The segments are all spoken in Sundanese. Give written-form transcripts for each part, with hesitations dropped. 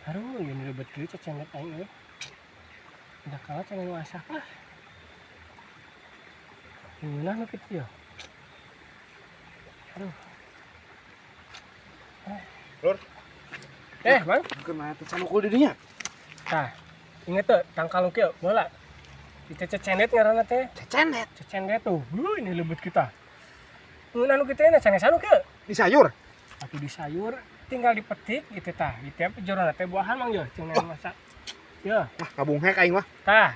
Aduh, ini ribet kieu cecendet aing euy. Udah kalah cenah masak lah. Ngeunah nu kitu ya. Aduh. Lur. Eh, Bang. Kumaha teh canukul di dinya? Tah. Inget tuh, tangkal nu kieu, bola. Itu cecendet ngaranna teh. Cecendet. Cecendet tuh. Wuh, ini lebet kita. Ngeunah nu kitu nya sanes anu kieu. Di sayur. Atau di sayur tinggal dipetik gitu tah. Gitu ya jerona teh buahan, Mang, yo, cenah masak. Ya, Wah, ngabunghek aing mah. Tah.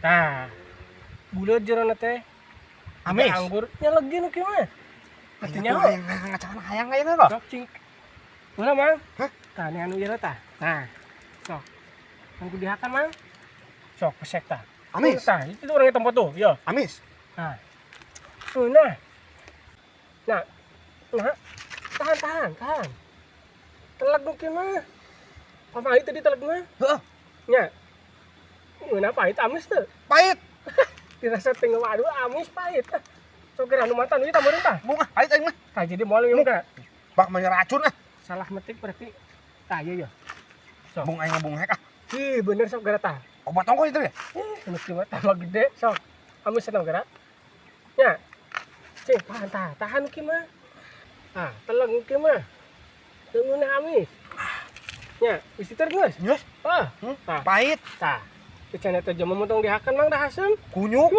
Tah. Buleut jerona teh. Amis. Anggur nya legi nu kieu mah. Aing Artinya tuh hayang ngacangan hayang ayeuna loh. Sok cing. Ulah, Mang. Hah? Tah, ini anu ieu tah. Nah. Sok. Kan kudu dihakan, Mang. Sok pesek tah. Amis. Tah, itu orangnya tempat tuh, yo. Amis. Nah. Tuh, nah. Nah. Nah. Tahan, tahan, tahan. Teleg nu kieu mah. Pamali tadi teleg mah. Heeh. Nya. Ngeunah pahit amis teu. Pahit. Dirasa teh waduh amis pahit. Sok kira nu matan ieu tambah tah. Bunga pahit aing mah. Tah, jadi moal ieu mah. Bak mah racun ah. Salah metik berarti. Tah, ieu yo. Sok. Bung aing ngabunghek ah. Ih, bener, sok gara tah. Obat ongkoh itu ya? Eh, nu kieu mah tambah gede, sok. Amis eta gara. Nya. Cing, tahan, tahan, tahan kieu mah. Ah, teleg kieu mah. Teu ngeunah amis. Nya, wis diter geus? Geus. Ah, Hmm? tah. Pahit. Tah. Cenah teh jelema mun tong dihakan, Mang, dah haseum. Kunyuk.